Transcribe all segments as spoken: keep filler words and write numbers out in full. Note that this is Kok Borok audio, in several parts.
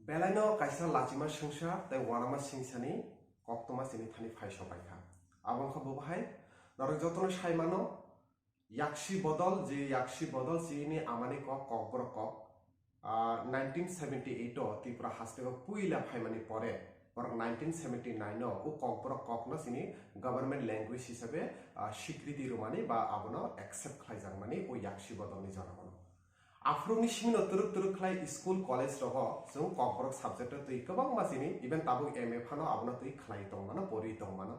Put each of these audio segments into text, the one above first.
Belaino kaisa lachima sengsa tei wanama sengsani koktwma chini thani phai sopaikha. Abo wngkha bo bahai norok jotono sai mano, Yakshi Bodol, je Yakshi Bodol chini amani kok, Kokborok kok, ah, nineteen seventy eight o Tripura hasteo puila phaimani pore, borok nineteen seventy nine o o Kokborok kokno chini government language hisabe, ah, sikriti rwmani ba abono accept khlaijakmani o Yakshi Bodolni joragano. Aphuruni simino twrwk twrwk khlai school, college rogo chwng Kokborok subject o twi kwbangma chini, even tabuk M A phano abono twi khlai tongmano, pori tongmano.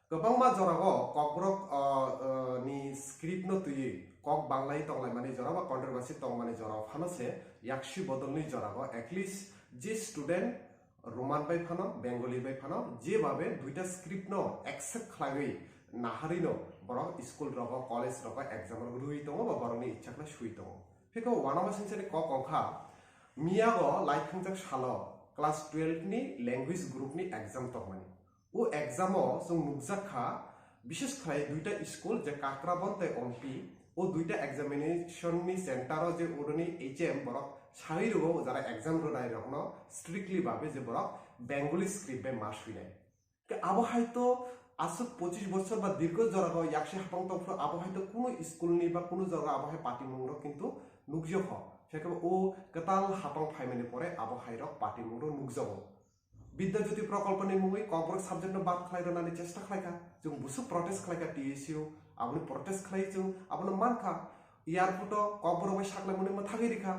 Kwbangma jorao Kokborok, ah, ah, ni script no twiwi kok banglai tonglaimani jora ba controversy tongmani jora phano se Yakshi Bodolni jorao at least je student Roman bai phano, Bengali bai phano, jebabe duita script no accept khlaiwi naharino borok school rogo, college rogo exam rok rwi tongo ba borokni ichha khlai sui tongo. Phikhe wanama sengchani kok wngkha, miyago lai thwngjak salo class twelve ni language group ni exam tongmani. O exam o chwng nukjak kha, bises khlai duita school je Kakrabon tei Ompi, o duita examination ni center o je oroni H M borok sawi rwo jara exam rwnai rokno strictly babe je borok Bengali script bai ma swinai. Ke abo hai to aswk pochis bochor ba dirgo jorao Yakshi hapang tongphuru abo hai to kunu school ni ba kunu jorao abo hai patimung rok kintu nukjokho. Phekhe o kwtal hapang phaimani pore abo hai rok patimung rok nukjago. Bidya Jyoti Prokolponi mungwi Kokborok subject no bad khlai rwnani chesta khlaikha. Chwng busuk protest khlaikha T S U, aboni protest khlai chwng abono mankha. Airport o Kokborok bai saklaimani mwthagwi rikha.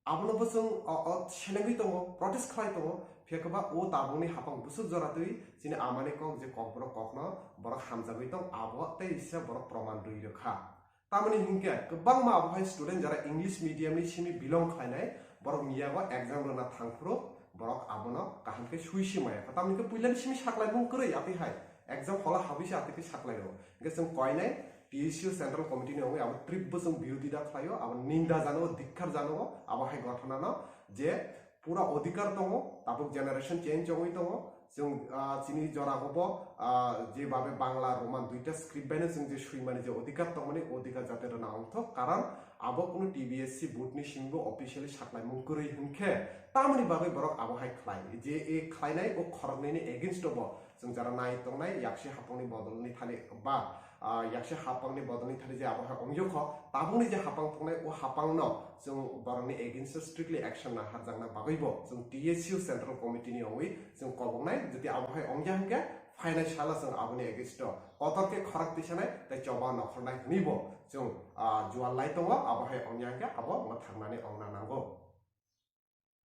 Abono bo chwng o, o, selengwi tongo, protest khlai tongo. Phiya khe ba o tabukni hapang busuk jora twi chini amani kok je Kokborok kokno borok hamjagwi tong, abo tei isa borok proman rwi rwkha. Tamoni hinkhe kwbangma abo hai student jara English medium ni simi belong khlainai, borok miyago exam rwna thangphuru borok abono kaham khe sui si maya. Tamoni khe puilani simi saklaimung kwrwi atwi hai exam hall o habwi se atwi khe saklai rwo. Hinkhe chwng koinai T S U Central Committee ni wngwi abo trip bo chwng birodita khlaio, abo ninda jano, dikkar jano abo hai ghotona no je pura odhikar tongo, tabuk generation change wngwi tongo. Chwng, ah, chini jora bo, ah, je babe Bangla, Roman duita script baino chwng je swimani je odhikar tongmani, odhikar jate rwna ongthok, karon abo kunu T B S C board ni simi bo officially saklaimung kwrwi hinkhe tamoni bagwi borok abo hai khlai. Je e khlainai o khoroknwi ni against o bo chwng jara nai tongnai, Yakshi hapangni bodolni thani ba, ah, Yakshi hapangni bodolni thani je abo hai ongyo kho, tabukni je hapang tongnai o hapangno chwng borokni against o strictly action naharjakna bagwi bo chwng T S U Central Committee ni wngwi chwng koboknai, jodi abo hai ongya hinkhe phainai salo chwng aboni against o kotor khe khorang tisanai tei choba nokhornai hwnwi bo chwng, ah, jual lai tongo, abo hai ongya hinkhe abo mwthangmani ongna nango.